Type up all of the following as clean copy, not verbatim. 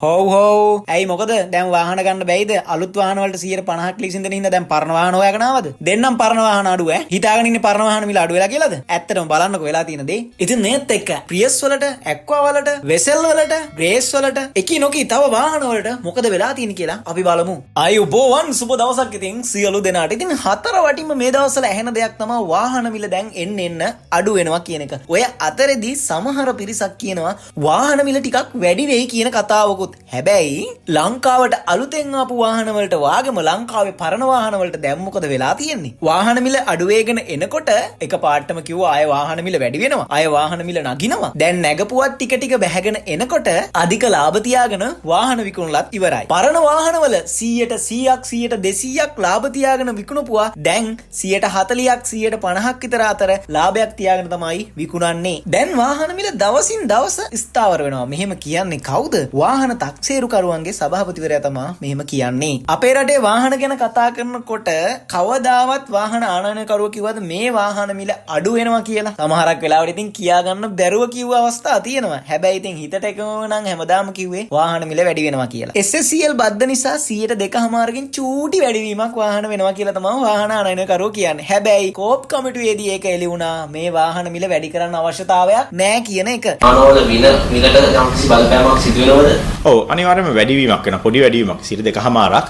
හොව් හොව්. ඇයි මොකද දැන් වාහන ගන්න බැයිද? අලුත් වාහන වලට 150ක් ලීසින් දෙන හින්දා දැන් පරණ වාහන හොයාගෙන ආවද? දෙන්නම් පරණ වාහන අඩුව ඈ. හිතාගෙන ඉන්නේ පරණ වාහන මිල අඩු වෙලා කියලාද? ඇත්තටම බලන්නකෝ වෙලා තියෙන දේ. ඉතින් මේත් එක්ක ප්‍රියස් වලට, ඇක්වා වලට, වෙසෙල් වලට, ග්‍රේස් වලට, එකී නොකී තව වාහන වලට මොකද වෙලා තියෙන්නේ කියලා අපි බලමු. ආයුබෝවන්, සුබ දවසක් ඉතින් සියලු දෙනාට. ඉතින් හතර වටින්ම මේ දවස්වල ඇහෙන දෙයක් තමයි වාහන මිල දැන් එන්න එන්න අඩු වෙනවා කියන එක. ඔය අතරෙදි සමහර පිරිසක් කියනවා වාහන මිල ටිකක් වැඩි වෙයි කියන කතාවකුත්. හැබැයි ලංකාවට අලුතෙන් ආපු වාහන වලට වාගේම ලංකාවේ පරණ වාහන වලට දැන් මොකද වෙලා තියෙන්නේ? වාහන මිල අඩු වෙගෙන එනකොට එක පාටම කිව්වා ආය වාහන මිල වැඩි වෙනවා. ආය වාහන මිල නගිනවා. දැන් නැගපුවත් ටික ටික බැහැගෙන එනකොට අධික ලාභ තියාගෙන වාහන විකුණලත් ඉවරයි. පරණ වාහනවල 100ට 100ක් 100ට 200ක් ලාභ තියාගෙන විකුණපුවා දැන් 140ක් 150ක් විතර අතර ලාභයක් තියාගෙන තමයි විකුණන්නේ. දැන් වාහන මිල දවසින් දවස ස්ථාවර වෙනවා. මෙහෙම කියන්නේ කවුද? වාහන තක්සේරුකරුවන්ගේ සභාපතිවරයා තමා මෙහෙම කියන්නේ. අපේ රටේ වාහන ගැන කතා කරනකොට කවදාවත් වාහන ආනයනකරුවෝ කිව්වද මේ වාහන මිල අඩු වෙනවා කියලා? සමහරක් වෙලාවට ඉතින් කියා ගන්න බැරුව කිව්ව අවස්ථා තියෙනවා. හැබැයි ඉතින් හිතට එකම නම් හැමදාම කිව්වේ වාහන මිල වැඩි වෙනවා කියලා. SSCL බද්ද නිසා 102.5කින් චූටි වැඩිවීමක් වාහන වෙනවා කියලා තමයි වාහන ආනයනකරුවෝ කියන්නේ. හැබැයි කෝප් කමිටුවේදී ඒක එළි වුණා මේ වාහන මිල වැඩි කරන්න අවශ්‍යතාවයක් නෑ කියන එක. වාහනවල මිල මිලට යම්කිසි බලපෑමක් සිදු වෙනවද? ඔව්, අනිවාර්යයෙන්ම වැඩිවීමක් වෙනවා, පොඩි වැඩිවීමක් 2.5ක්.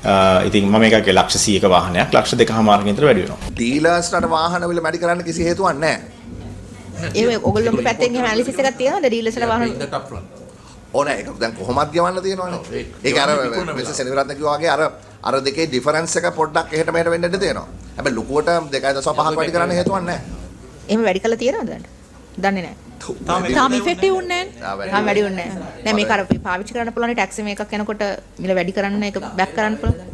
ඉතින් මම එකක් ලක්ෂ 100ක වාහනයක් ලක්ෂ 2.5කින් විතර වැඩි වෙනවා. ඩීලර්ස්ලට වාහන මිල වැඩි කරන්න කිසි හේතුවක් නැහැ. එහෙම ඔයගොල්ලෝගේ පැත්තෙන් එහෙම ඇනලිසිස් එකක් තියෙනවද ඩීලර්ස්ලා වාහන? ඕන ඒක දැන් කොහොමත් ගෙවන්න තියෙනවනේ. ඒක අර මිස්ටර් සෙනවිරත්න කිව්වා වගේ අර අර දෙකේ ඩිෆරන්ස් එක පොඩ්ඩක් එහෙට මෙහෙට වෙන්න ඉඩ තියෙනවා. හැබැයි ලොකුවට 2.5ක් වැඩි කරන්න හේතුවක් නැහැ. එහෙම වැඩි කරලා තියෙනවද දැන්? දන්නේ නැහැ. තාම ඉෆෙක්ටිව් වුණේ නැහැ. තාම වැඩි වුණේ නැහැ. නෑ, මේක අර පාවිච්චි කරන්න පුළුවන් ටැක්ස් එකක් යනකොට මිල වැඩි කරන්න ඒක බැක් කරන්න පුළුවන්.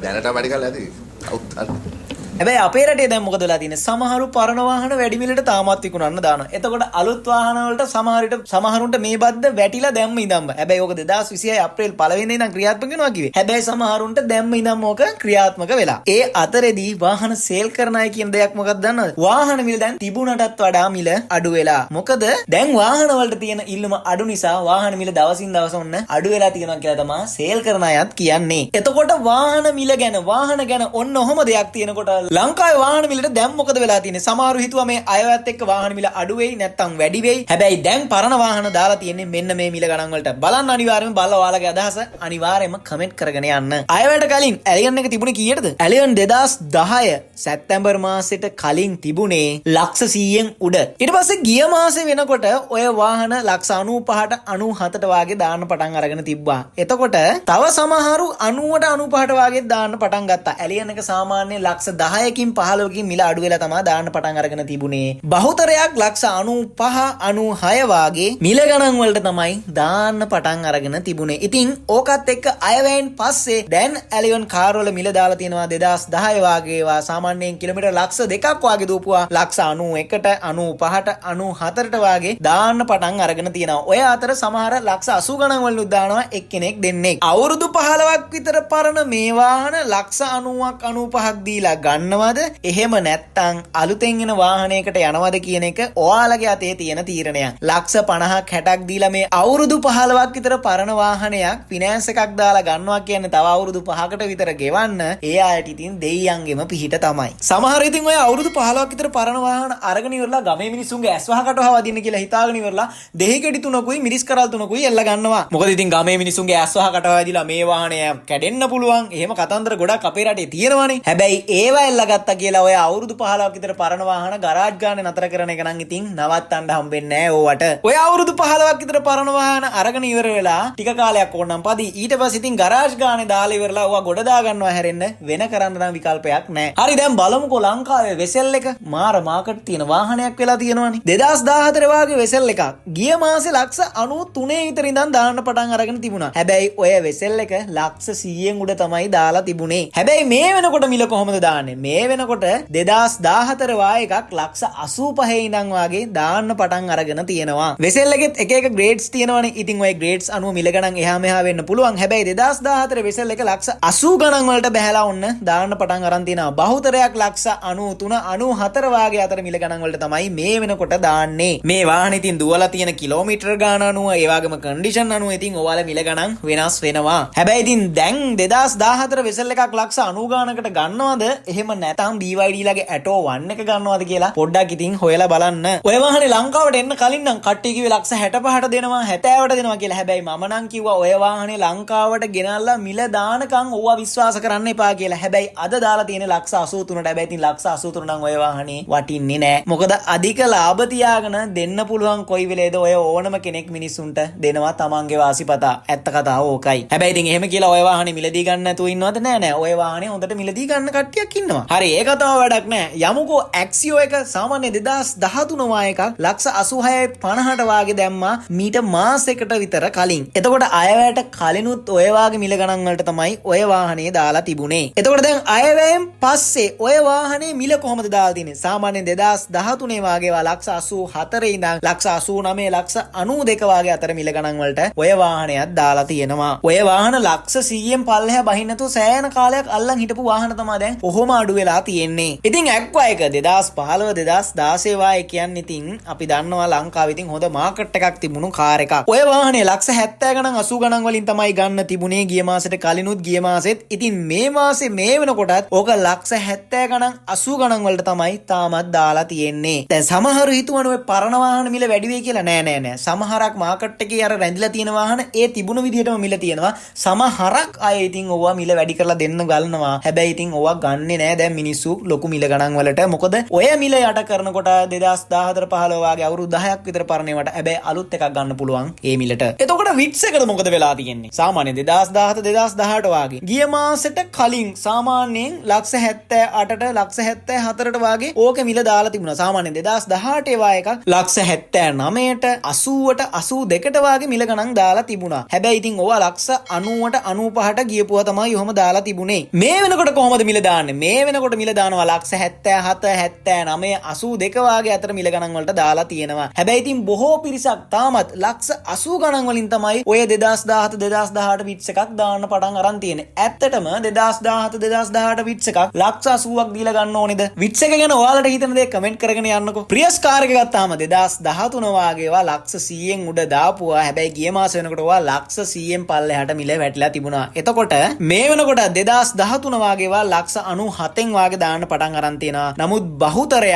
දැනට වැඩි කරලා ඇති. කවුද දන්නේ? හැබැයි අපේ රටේ දැන් මොකද වෙලා තියෙන්නේ? සමහරු පරණ වාහන වැඩි මිලට තාමත් විකුණන්න දානවා. එතකොට අලුත් වාහන වලට සමහර විට සමහරුන්ට මේ බද්ද වැටිලා දැම්ම ඉඳන්ම. හැබැයි ඕක 2026 අප්‍රේල් 1 වෙනිදා ඉඳන් ක්‍රියාත්මක වෙනවා කිව්වේ. හැබැයි සමහරුන්ට දැම්ම ඉඳන්ම ඕක ක්‍රියාත්මක වෙලා. ඒ අතරේදී වාහන සේල් කරන අය කියන දෙයක් මොකක්ද දන්නවද? වාහන මිල දැන් තිබුණටත් වඩා මිල අඩු වෙලා. මොකද දැන් වාහන වලට තියෙන ඉල්ලුම අඩු නිසා වාහන මිල දවසින් දවස ඔන්න අඩු වෙලා තියෙනවා කියලා තමයි සේල් කරන අයත් කියන්නේ. එතකොට වාහන මිල ගැන, වාහන ගැන ඔන්න ඔහොම දෙයක් තියෙනකොට ලංකාවේ වාහන මිලට දැන් මොකද වෙලා තියෙන්නේ? සමහරු හිතුවා මේ අයවැයත් එක්ක වාහන මිල අඩු වෙයි නැත්තම් වැඩි වෙයි. හැබැයි දැන් පරණ වාහන දාලා තියෙන්නේ මෙන්න මේ මිල ගණන් වලට. බලන්න, අනිවාර්යයෙන්ම බලලා ඔයාලගේ අදහස අනිවාර්යයෙන්ම කමෙන්ට් කරගෙන යන්න. අයවැයට කලින් ඇලියන් එක තිබුණේ කීයටද? ඇලියන් 2010 සැප්තැම්බර් මාසෙට කලින් තිබුණේ ලක්ෂ 100න් උඩ. ඊට පස්සේ ගිය මාසේ වෙනකොට ඔය වාහන ලක්ෂ 95ට 97ට වාගේ දාන්න පටන් අරගෙන තිබ්බා. එතකොට තව සමහරු 90ට 95ට වාගේ දාන්න පටන් ගත්තා. ඇලියන් එක සාමාන්‍ය ලක්ෂ 10කින් 15කින් මිල අඩු වෙලා තමයි දාන්න පටන් අරගෙන තිබුණේ. බහුතරයක් ලක්ෂ 95 96 වාගේ මිල ගණන් වලට තමයි දාන්න පටන් අරගෙන තිබුණේ. ඉතින් ඕකත් එක්ක අයවැයෙන් පස්සේ දැන් ඇලියන් කාර් වල මිල දාලා තියෙනවා 2010 වාගේ ඒවා සාමාන්‍යයෙන් කිලෝමීටර් ලක්ෂ 2ක් වාගේ දුවපුවා ලක්ෂ 91ට 95ට 94ට වාගේ දාන්න පටන් අරගෙන තියෙනවා. ඔය අතර සමහර ලක්ෂ 80 ගණන් වලිනුත් දානවා එක්කෙනෙක් දෙන්නෙක්. අවුරුදු 15ක් විතර පරණ මේ වාහන ලක්ෂ 90ක් 95ක් දීලා ගන්නවද? එහෙම නැත්තම් අලුතෙන් එන වාහනයකට යනවද කියන එක ඔයාලගේ අතේ තියෙන තීරණයක්. ලක්ෂ 50ක් 60ක් දීලා මේ අවුරුදු 15ක් විතර පරණ වාහනයක් ෆිනෑන්ස් එකක් දාලා ගන්නවා කියන්නේ තව අවුරුදු 5කට විතර ගෙවන්න ඒ අයට ඉතින් දෙයියන්ගෙම පිහිට තමයි. සමහර ඉතින් ඔය අවුරුදු 15ක් විතර පරණ වාහන අරගෙන ඉවරලා ගමේ මිනිස්සුන්ගේ ඇස් වහ කට වහ වදින්න කියලා හිතාගෙන ඉවරලා දෙහි ගෙඩි තුනකුයි මිරිස් කරල් තුනකුයි එල්ල ගන්නවා. මොකද ඉතින් ගමේ මිනිස්සුන්ගේ ඇස් වහ කට වහ වැදිලා මේ වාහනය කැඩෙන්න පුළුවන්. එහෙම කතන්දර ගොඩක් අපේ රටේ තියෙනවානේ. හැබැයි ඒවා එල්ල ගත්තා කියලා ඔය අවුරුදු 15ක් විතර පරණ වාහන ගරාජ් ගානේ නතර කරන එක නම් ඉතින් නවත්තන්න හම්බෙන්නේ නෑ ඕවට. ඔය අවුරුදු 15ක් විතර පරණ වාහන අරගෙන ඉවර වෙලා ටික කාලයක් ඕනනම් පදි ඊට පස්සේ ඉතින් ගරාජ් ගානේ දාලා ඉවරලා ඔවා ගොඩ දා ගන්නවා හැරෙන්න වෙන කරන්න නම් විකල්පයක් නෑ. හරි, දැන් බලමුකෝ ලංකාවේ වෙසෙල් එක මාර මාකට් තියෙන වාහනයක් වෙලා තියෙනවනේ. 2014 වාගේ වෙසෙල් එකක් ගිය මාසේ ලක්ෂ 93 විතර ඉඳන් දාන්න පටන් අරගෙන තිබුණා. හැබැයි ඔය වෙසෙල් එක ලක්ෂ 100න් උඩ තමයි දාලා තිබුණේ. හැබැයි මේ වෙනකොට මිල කොහොමද දාන්නේ? මේ වෙනකොට 2014 වා එකක් ලක්ෂ 85 ඉඳන් වාගේ දාන්න පටන් අරගෙන තියෙනවා. වෙසෙල් එකෙත් එක එක ග්‍රේඩ්ස් තියෙනවනේ. ඉතින් ඔය ග්‍රේඩ්ස් අනුව මිල ගණන් එහා මෙහා වෙන්න පුළුවන්. හැබැයි 2014 වෙසෙල් එක ලක්ෂ 80 ගණන් වලට බැහැලා ඔන්න දාන්න පටන් අරන් තියෙනවා. බහුතරයක් ලක්ෂ 93 94 වාගේ අතර මිල ගණන් වලට තමයි මේ වෙනකොට දාන්නේ. මේ වාහන ඉතින් දුවලා තියෙන කිලෝමීටර් ගාන අනුව, ඒ වගේම කන්ඩිෂන් අනුව ඉතින් ඔයාලා මිල ගණන් වෙනස් වෙනවා. හැබැයි ඉතින් දැන් 2014 වෙසෙල් එකක් ලක්ෂ 90 ගානකට ගන්නවද, එහෙම නැත්නම් BYD ලගේ Atto 1 එක ගන්නවද කියලා පොඩ්ඩක් ඉතින් හොයලා බලන්න. ඔය වාහනේ ලංකාවට එන්න කලින් නම් කට්ටිය කිව්වේ ලක්ෂ 65ට දෙනවා, 70ට දෙනවා කියලා. හැබැයි මම නම් කිව්වා ඔය වාහනේ ලංකාවට ගෙනල්ලා මිල දානකම් ඕවා විශ්වාස කරන්න එපා කියලා. හැබැයි අද දාලා තියෙන ලක්ෂ 83ට. හැබැයි ඉතින් ලක්ෂ 83 නම් ඔය වාහනේ වටින්නේ නෑ. මොකද අධික ලාභ තියාගෙන දෙන්න පුළුවන් කොයි වෙලේද ඔය ඕනම කෙනෙක් මිනිස්සුන්ට දෙනවා තමන්ගේ වාසි පතා. ඇත්ත කතාව ඕකයි. හැබැයි ඉතින් එහෙම කියලා ඔය වාහනේ මිලදී ගන්න නැතුව ඉන්නවද? නෑ නෑ. ඔය වාහනේ හොඳට මිලදී ගන්න කට්ටියක් ඉන්නවා. හරි, ඒ කතාව වැඩක් නෑ. යමුකෝ ඇක්සියෝ එක සාමාන්‍ය 2013 වා එකක් ලක්ෂ 86 50ට වාගේ දැම්මා මීට මාසෙකට විතර කලින්. එතකොට අයවැයට කලිනුත් ඔය වාගේ මිල ගණන් වලට තමයි ඔය වාහනේ දාලා තිබුණේ. එතකොට දැන් අයවැයෙන් පස්සේ ඔය වාහනේ මිල කොහොමද දාලා තියෙන්නේ? සාමාන්‍යයෙන් 2013 වාගේ වා ලක්ෂ 84 ඉඳන් ලක්ෂ 89 ලක්ෂ 92 වාගේ අතර මිල ගණන් වලට ඔය වාහනයක් දාලා තියෙනවා. ඔය වාහන ලක්ෂ 100න් පල්ලෙහා බහින්න නැතුව සෑහෙන කාලයක් අල්ලන් හිටපු වාහන තමයි දැන් ඔහොම අඩු වෙලා තියෙන්නේ. ඉතින් ඇක්වා එක 2015 2016 වායේ කියන්නේ ඉතින් අපි දන්නවා ලංකාවේ ඉතින් හොඳ මාකට් එකක් තිබුණු කාර් එකක්. ඔය වාහනේ ලක්ෂ 70 ගණන් 80 ගණන් වලින් තමයි ගන්න තිබුණේ ගිය මාසෙට කලිනුත් ගිය මාසෙත්. ඉතින් මේ මාසේ මේ වෙනකොටත් ඕක ලක්ෂ 70 ගණන් 80 ගණන් වලට තමයි තාමත් දාලා තියෙන්නේ. දැන් සමහරු හිතුවනේ ඔය පරණ වාහන මිල වැඩි වෙයි කියලා. නෑ නෑ නෑ. සමහරක් මාකට් එකේ අර රැඳිලා තියෙන වාහන ඒ තිබුණු විදිහටම මිල තියෙනවා. සමහරක් අය ඉතින් ඕවා මිල වැඩි කරලා දෙන්න ගලනවා. හැබැයි ඉතින් ඕවා ගන්නෙ නෑ දැන් මිනිස්සු ලොකු මිල ගණන් වලට. මොකද ඔය මිල යට කරනකොට 2014 15 වාගේ අවුරුදු 10ක් විතර පරණ ඒවාට හැබැයි අලුත් එකක් ගන්න පුළුවන් ඒ මිලට. එතකොට විට්ස් එකට මොකද වෙලා තියෙන්නේ? සාමාන්‍ය 2017 2018 වාගේ ගිය මාසෙට කලින් සාමාන්‍යයෙන් ලක්ෂ 78ට ලක්ෂ 74ට වාගේ ඕකේ මිල දාලා තිබුණා. සාමාන්‍යයෙන් 2018 වා එකක් ලක්ෂ 79ට 80ට 82ට වාගේ මිල ගණන් දාලා තිබුණා. හැබැයි ඉතින් ඕවා ලක්ෂ 90ට 95ට ගියපුවා තමයි ඔහොම දාලා තිබුණේ. මේ වෙනකොට කොහොමද මිල දාන්නේ? මේ වෙනකොට මිල දානවා ලක්ෂ 77 79 82 වාගේ අතර මිල ගණන් වලට දාලා තියෙනවා. හැබැයි ඉතින් බොහෝ පිරිසක් තාමත් ලක්ෂ 80 ගණන් වලින් තමයි ඔය 2017 2018 විට්ස් එකක් දාන්න පටන් අරන් තියෙන්නේ. ඇත්තටම 2017 2018 විට්ස් එකක් ලක්ෂ 80ක් දීලා ගන්න ඕනේද? විට්ස් එක ගැන ඔයාලට හිතෙන දේ කමෙන්ට් කරගෙන යන්නකෝ. ප්‍රියස් කාර් එක ගත්තාම 2013 වාගේ ඒවා ලක්ෂ 100න් උඩ දාපුවා. හැබැයි ගිය මාස වෙනකොට ඔවා ලක්ෂ 100න් පල්ලෙහාට මිල වැටිලා තිබුණා. එතකොට මේ වෙනකොට 2013 වාගේ ඒවා ලක්ෂ 97න් වාගේ දාන්න පටන් අරන් තියෙනවා. නමුත් බහුතරයක්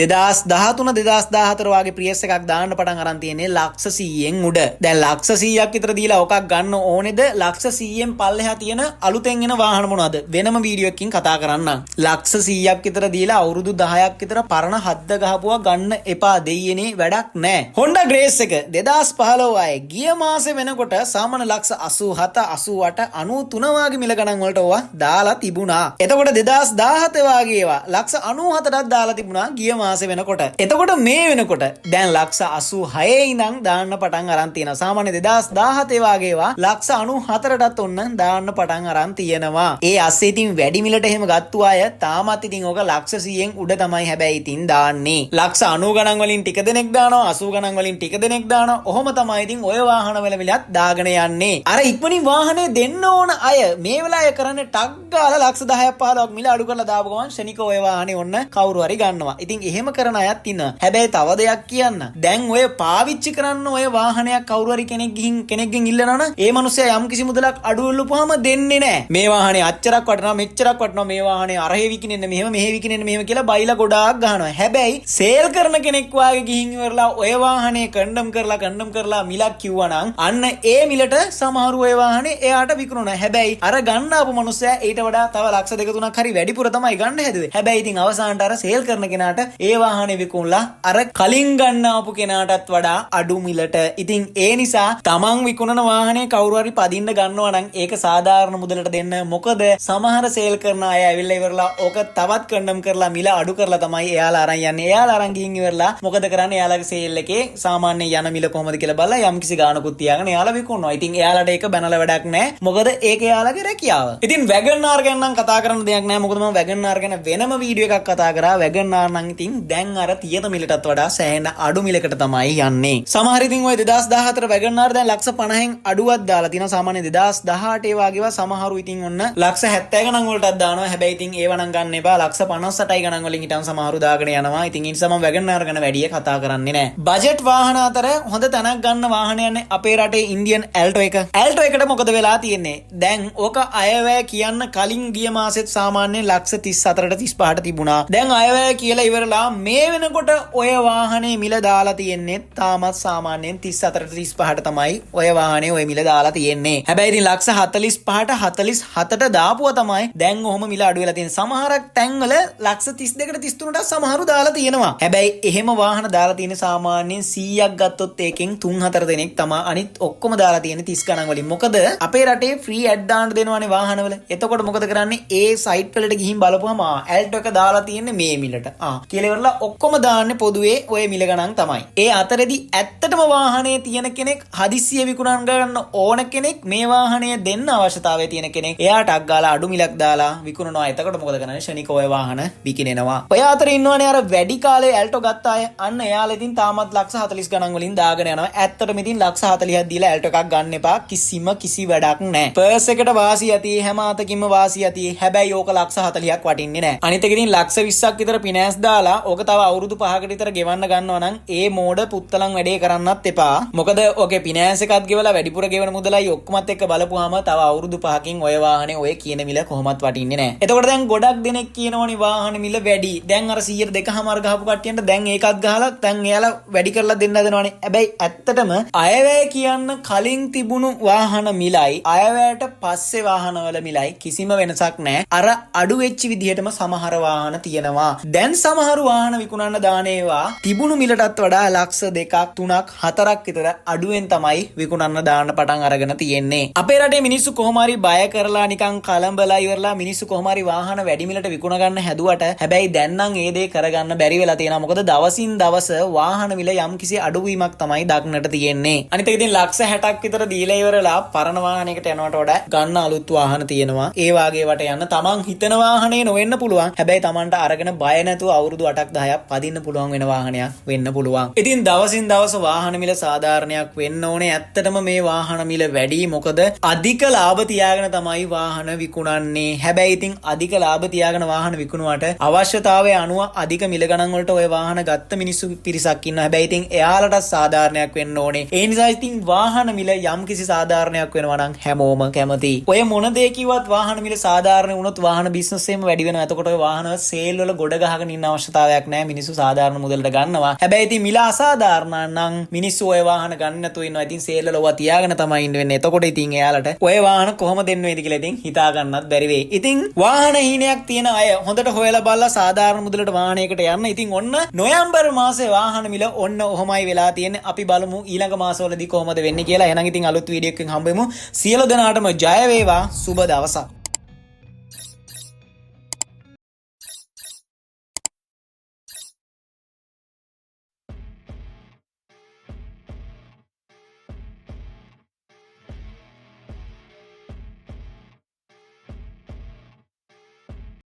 2013 2014 වාගේ ප්‍රියස් එකක් දාන්න පටන් අරන් තියෙන්නේ ලක්ෂ 100න් උඩ. දැන් ලක්ෂ 100ක් විතර දීලා ඔකක් ගන්න ඕනේද? ලක්ෂ 100න් පල්ලෙහා තියෙන අලුතෙන් එන වාහන මොනවද? වෙනම වීඩියෝ එකකින් කතා කරන්නම්. ලක්ෂ 100ක් විතර දීලා අවුරුදු 10ක් විතර පරණ හද්ද ගහපුවා ගන්න එපා දෙයියනේ, වැඩක් නෑ. Honda Grace එක 2015 ආයේ ගිය මාසේ වෙනකොට සාමාන්‍ය ලක්ෂ 87 88 93 වාගේ මිල ගණන් වලට ඕවා දාලා තිබුණා. එතකොට 2017 වාගේ ඒවා ලක්ෂ 94ටත් දාලා තිබුණා ගිය මාසේ වෙනකොට. එතකොට මේ වෙනකොට දැන් ලක්ෂ 86 ඉඳන් දාන්න පටන් අරන් තියෙනවා. සාමාන්‍ය 2017 වාගේ ඒවා ලක්ෂ 94ටත් ඔන්න දාන්න පටන් අරන් තියෙනවා. ඒ අස්සේ ඉතින් වැඩි මිලට එහෙම ගත්තු අය තාමත් ඉතින් ඕක ලක්ෂ 100න් උඩ තමයි හැබැයි ඉතින් දාන්නේ. ලක්ෂ 90 ගණන් වලින් ටික දෙනෙක් දානවා, 80 ගණන් වලින් ටික දෙනෙක් දානවා. ඔහොම තමයි ඉතින් ඔය වාහන වල මිලත් දාගෙන යන්නේ. අර ඉක්මනින් වාහනේ දෙන්න ඕන අය මේ වෙලාවේ කරන්නේ ටක් ගාලා ලක්ෂ 10ක් 15ක් මිල අඩු කරලා දාපු ගමන් ෂණික ඔය වාහනේ ඔන්න කවුරු හරි ගන්නවා. ඉතින් එහෙම කරන අයත් ඉන්නවා. හැබැයි තව දෙයක් කියන්න. දැන් ඔය පාවිච්චි කරන්න ඔය වාහනයක් කවුරු හරි කෙනෙක් ගිහින් කෙනෙක්ගෙන් ඉල්ලනවා නම් ඒ මනුස්සයා යම් කිසි මුදලක් අඩු වෙලුවාම දෙන්නේ නැහැ. මේ වාහනේ අච්චරක් වටිනවා, මෙච්චරක් වටිනවා, මේ වාහනේ අරහෙ විකිනෙන්න මෙහෙම, මෙහෙ විකිනෙන්න මෙහෙම කියලා බයිලා ගොඩාක් ගහනවා. හැබැයි සේල් කරන කෙනෙක් වාගේ ගිහින් ඉවරලා ඔය වාහනේ කන්ඩම් කරලා කන්ඩම් කරලා මිලක් කිව්වා නම් අන්න ඒ මිලට සමහරු ඔය වාහනේ එයාට විකුණනවා. හැබැයි අර ගන්න ආපු මනුස්සයා ඊට වඩා තව ලක්ෂ දෙක තුනක් හරි වැඩිපුර තමයි ගන්න හැදුවේ. හැබැයි ඉතින් අවසානට අර සේල් කරන කෙනාට ඒ වාහනේ විකුණලා අර කලින් ගන්න ආපු කෙනාටත් වඩා අඩු මිලට. ඉතින් ඒ නිසා තමන් විකුණන වාහනේ කවුරු හරි පදින්න ගන්නවා නම් ඒක සාධාරණ මුදලට දෙන්න. මොකද සමහර සේල් කරන අය ඇවිල්ලා ඉවරලා ඕක තවත් කන්ඩම් කරලා මිල අඩු කරලා තමයි එයාලා අරන් යන්නේ. එයාලා අරන් ගිහින් ඉවරලා මොකද කරන්නේ? එයාලගේ සේල් එකේ සාමාන්‍ය යන මිල කොහොමද කියලා බලලා යම්කිසි ගාණකුත් තියාගෙන එයාලා විකුණනවා. ඉතින් එයාලට ඒක බැනලා වැඩක් නැහැ. මොකද ඒක එයාලගේ රැකියාව. ඉතින් වැගන් ආර් ගැන නම් කතා කරන්න දෙයක් නෑ. මොකද මම වැගන් ආර් ගැන වෙනම වීඩියෝ එකක් කතා කරා. වැගන් ආර් නම් ඉතින් දැන් අර තියෙන මිලටත් වඩා සෑහෙන අඩු මිලකට තමයි යන්නේ. සමහර ඉතින් ඔය 2014 වැගන් ආර් දැන් ලක්ෂ 50න් අඩුවක් දාලා තියෙනවා. සාමාන්‍ය 2018 වගේ ඒවා සමහරු ඉතින් ඔන්න ලක්ෂ 70 ගණන් වලටත් දානවා. හැබැයි ඉතින් ඒව නම් ගන්න එපා. ලක්ෂ 58යි ගණන් වලින් හිටන් සමහරු දාගෙන යනවා. ඉතින් ඒ නිසා මම වැගන් ආර් ගැන වැඩිය කතා කරන්නේ නෑ. බජට් වාහන අතර හොඳ තැනක් ගන්න වාහන යන්නේ අපේ රටේ ඉන්දියන් ඇල්ටෝ එක. ඇල්ටෝ එකට මොකද වෙලා තියෙන්නේ? දැන් ඕක අයවැය කියන්න කලින් ගිය මාසෙත් සාමාන්‍යයෙන් ලක්ෂ 34ට 35ට තිබුණා. දැන් අයවැය කියලා ඉවරලා මේ වෙනකොට ඔය වාහනේ මිල දාලා තියෙන්නේ තාමත් සාමාන්‍යයෙන් 34ට 35ට තමයි ඔය වාහනේ ඔය මිල දාලා තියෙන්නේ. හැබැයි ඉතින් ලක්ෂ 45ට 47ට දාපුවා තමයි දැන් ඔහොම මිල අඩු වෙලා තියෙන්නේ. සමහරක් තැන්වල ලක්ෂ 32ට 33ට සමහරු දාලා තියෙනවා. හැබැයි එහෙම වාහන දාලා තියෙන සාමාන්‍යයෙන් 100ක් ගත්තොත් ඒකෙන් 3-4 දෙනෙක් තමා, අනිත් ඔක්කොම දාලා තියෙන්නේ 30 ගණන් වලින්. මොකද අපේ රටේ ෆ්‍රී ඇඩ් දාන්න දෙනවනේ වාහනවල. එතකොට මොකද කරන්නේ? ඒ සයිට් වලට ගිහින් බලපුවම ආ ඇල්ටෝ එක දාලා තියෙන්නේ මේ මිලට. ආ කියලා ඉවරලා ඔක්කොම දාන්නේ පොදුවේ ඔය මිල ගණන් තමයි. ඒ අතරෙදි ඇත්තටම වාහනේ තියෙන කෙනෙක්, හදිස්සිය විකුණන් ගන්න ඕන කෙනෙක්, මේ වාහනය දෙන්න අවශ්‍යතාවය තියෙන කෙනෙක්, එයාට ටක් ගාලා අඩු මිලක් දාලා විකුණනවා. එතකොට මොකද කරන්නේ? ක්ෂණික ඔය වාහන විකිනෙනවා. ඔය අතර ඉන්නවනේ අර වැඩි කාලේ ඇල්ටෝ ගත්ත අය. අන්න එයාලා ඉතින් තාමත් ලක්ෂ 40 ගණන් වලින් දාගෙන යනවා. ඇත්තටම ඉතින් ලක්ෂ 40ක් දීලා ඇල්ටෝ එකක් ගන්න එපා. කිසිම කිසි වැඩක් නැහැ. පර්ස් එකට වාසි ඇති, හැම අතකින්ම වාසි ඇති. හැබැයි ඕක ලක්ෂ 40ක් වටින්නේ නැහැ. අනිත් එක ඉතින් ලක්ෂ 20ක් විතර ෆිනෑන්ස් දාලා ඕක තව අවුරුදු 5කට විතර ගෙවන්න ගන්නවා නම් ඒ මෝඩ පුත්තලම් වැඩේ කරන්නත් එපා. මොකද ඕකේ ෆිනෑන්ස් එකත් ගෙවලා වැඩිපුර ගෙවන මුදලයි ඔක්කොමත් එක්ක බලපුවාම තව අවුරුදු 5කින් ඔය වාහනේ ඔය කියන මිල කොහොමත් වටින්නේ නැහැ. එතකොට දැන් ගොඩක් දෙනෙක් කියනවනේ වාහන මිල වැඩි. දැන් අර 102.5 ගහපු කට්ටියන්ට දැන් ඒකත් ගහලා දැන් එයාලා වැඩි කරලා දෙන්න හදනවනේ. හැබැයි ඇත්තටම අයවැය කියන්න කලින් තිබුණු වාහන මිලයි අයවැයට පස්සේ වාහනවල මිලයි කිසිම වෙනසක් නැහැ. අර අඩු වෙච්ච විදිහටම සමහර වාහන තියෙනවා. දැන් සමහර වාහන විකුණන්න දාන ඒවා තිබුණු මිලටත් වඩා ලක්ෂ 2ක් 3ක් 4ක් විතර අඩුවෙන් තමයි විකුණන්න දාන්න පටන් අරගෙන තියෙන්නේ. අපේ රටේ මිනිස්සු කොහොම හරි බය කරලා නිකන් කලඹලා ඉවරලා මිනිස්සු කොහොම හරි වාහන වැඩි මිලට විකුණ ගන්න හැදුවට, හැබැයි දැන් නම් ඒ දේ කරගන්න බැරි වෙලා තියෙනවා. මොකද දවසින් දවස වාහන මිල යම්කිසි අඩුවීමක් තමයි දක්නට තියෙන්නේ. අනිත් එක ඉතින් ලක්ෂ 60ක් විතර දීලා ඉවරලා පරණ වාහනයකට යනවට වඩා ගන්න අලුත් වාහන තියෙනවා. ඒ වාගේ වට යන්න තමන් හිතන වාහනේ නොවෙන්න පුළුවන්. හැබැයි තමන්ට අරගෙන බය නැතුව අවුරුදු 8ක් 10ක් පදින්න පුළුවන් වෙන වාහනයක් වෙන්න පුළුවන්. ඉතින් දවසින් දවස වාහන මිල සාධාරණයක් වෙන්න ඕනේ. ඇත්තටම මේ වාහන මිල වැඩි. මොකද අධික ලාභ තියාගෙන තමයි වාහන විකුණන්නේ. හැබැයි ඉතින් අධික ලාභ තියාගෙන වාහන විකුණුවාට අවශ්‍යතාවය අනුව අධික මිල ගණන් වලට ඔය වාහන ගත්ත මිනිස්සු පිරිසක් ඉන්නවා. හැබැයි ඉතින් එයාලටත් සාධාරණයක් වෙන්න ඕනේ. ඒ නිසා ඉතින් වාහන මිල යම්කිසි සාධාරණයක් වෙනවා නම් හැමෝම කැමති. ඔය මොන දේ කිව්වත් වාහන මිල සාධාරණ වුණොත් වාහන බිස්නස් එකම වැඩි වෙනවා. එතකොට ඔය වාහන සේල් වල ගොඩ ගහගෙන ඉන්න අවශ්‍යතාවයක් නැහැ. මිනිස්සු සාධාරණ මුදලට ගන්නවා. හැබැයි ඉතින් මිල අසාධාරණ නම් මිනිස්සු ඔය වාහන ගන්න නැතුව ඉන්නවා. ඉතින් සේල් වල ඔවා තියාගෙන තමයි ඉන්න වෙන්නේ. එතකොට ඉතින් එයාලට ඔය වාහන කොහොම දෙන්න වේද කියලා ඉතින් හිතා ගන්නත් බැරි වෙයි. ඉතින් වාහන හීනයක් තියෙන අය හොඳට හොයලා බලලා සාධාරණ මුදලට වාහනයකට යන්න. ඉතින් ඔන්න නොවැම්බර් මාසේ වාහන මිල ඔන්න ඔහොමයි වෙලා තියෙන්නේ. අපි බලමු ඊළඟ මාසවලදී කොහොමද වෙන්නේ කියලා. එහෙනම් ඉතින් අලුත් වීඩියෝ එකකින් හම්බෙමු. සියලු දෙනාටම ජය වේවා. සුබ දවසක්.